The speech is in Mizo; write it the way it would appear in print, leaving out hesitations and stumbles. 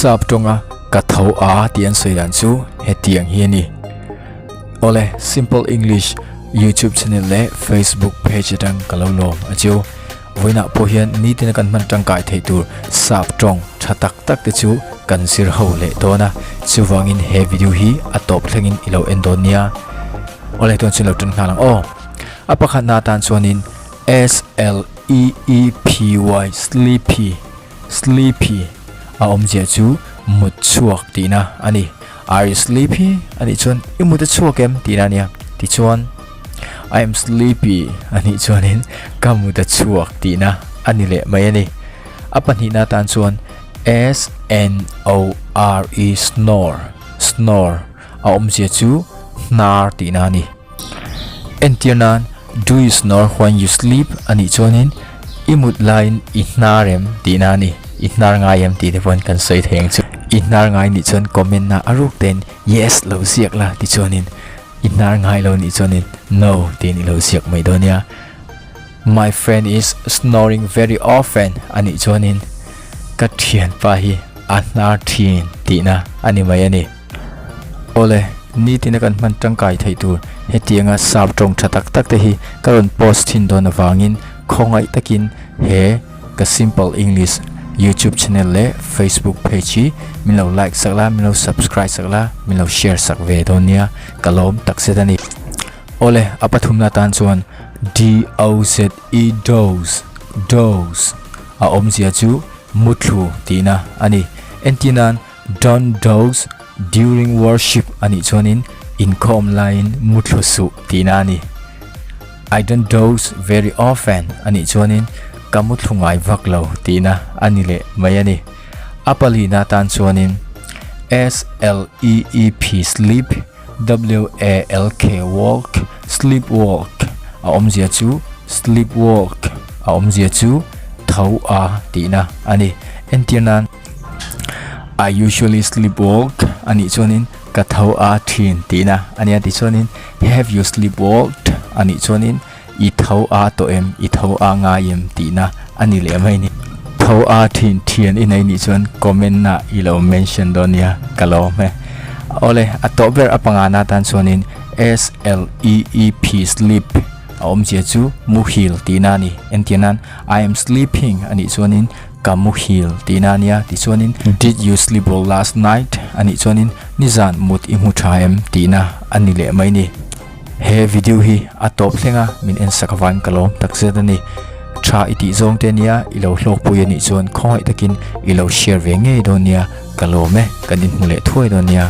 Sap tawnga ka tho a tih an sawi dan chu hetiang hi a ni. Awle, Simple English YouTube channel leh Facebook page atang ka lo lawm a chu. Vawiinah pawh hian nitin a kan hman tangkai theih tur sap tawng tha tak tak te chu kan zir ho leh dawn a, chuvangin he video hi a tawp thlengin i lo en dawn nia. Awle tuan chuan lo tan nghal ang aw. A pakhatna atan chuanin SLEEPY sleepy sleepy a awmzia chu mut chhuak tihna a ni. Are you sleepy? Anih chuan i mut a chhuak em tihna a nia. Tichuan I am sleepy anih chuanin ka mut a chhuak tihna a ni leh mai a ni. A pahnihna atan chuan S N O R E snore snore a awmzia chu hnar tihna a ni. Entir nan Do you snore when you sleep? anih chuanin i mut laiin i hnar em tihna a ni. I hnar ngai em tih te pawhin kan sawi thei ang chu. I hnar ngai nih chuan comment na a ruk tein yes lo ziak la ti chuanin i hnar ngai lo nih chuanin no tiin i lo ziak mai dawn nia. My friend is snoring very often anih chuanin ka thianpa hi a hnar thin tihna a ni mai a ni. Awle, nitina kan hman tangkai theih tur hetianga sap tawng tha tak tak te hi ka rawn post thin dawn avangin khawngaih takin he ka Simple English YouTube channel leh Facebook page hi min lo like sak la, min lo subscribe sak la, min lo share sak ve dawn nia, ka lawm takzet a ni. Awle, a pathumna atan chuan DOZE doze, doze a awmzia chu muthlu tihna a ni. Entir nan Don't doze during worship anih chuanin inkhawm laiin muthlu suh tihna a ni. I don't doze very often anih chuanin ka muthlu ngai vak lo tihna a ni leh mai a ni. A palihna atan chuanin SLEEP sleep, WALK walk, sleep walk a awmzia chu sleep walk a awmzia chu tho a tihna a ni. Entir nan. I usually sleep walk anih chuanin ka tho a thin tihna a nia tichuanin have you sleep walked anih chuanin i tho a tawh em i tho a ngai em tihna a ni leh mai ni. Tho a thin thian i nei nih chuan comment ah i lo mention dawn nia ka lawm e. Awle a tawh ber a pangana atan chuanin S L E E P sleep a awmzia chu muhil tihna a ni entir nan I am sleeping anih chuanin Ka muhil tihna a nia tichuanin Did you sleep well last night? anih chuanin nizan mut i hmu tha em tihna a ni leh mai ni. He video hi a tawp thleng a, min en sak avangin ka lawm takzet a ni. Tha i tih zawng te nia i lo hlawkpui anih chuan khawngaih takin i lo share ve ngei dawn nia ka lawm e, kan inhmu leh thuai dawn nia.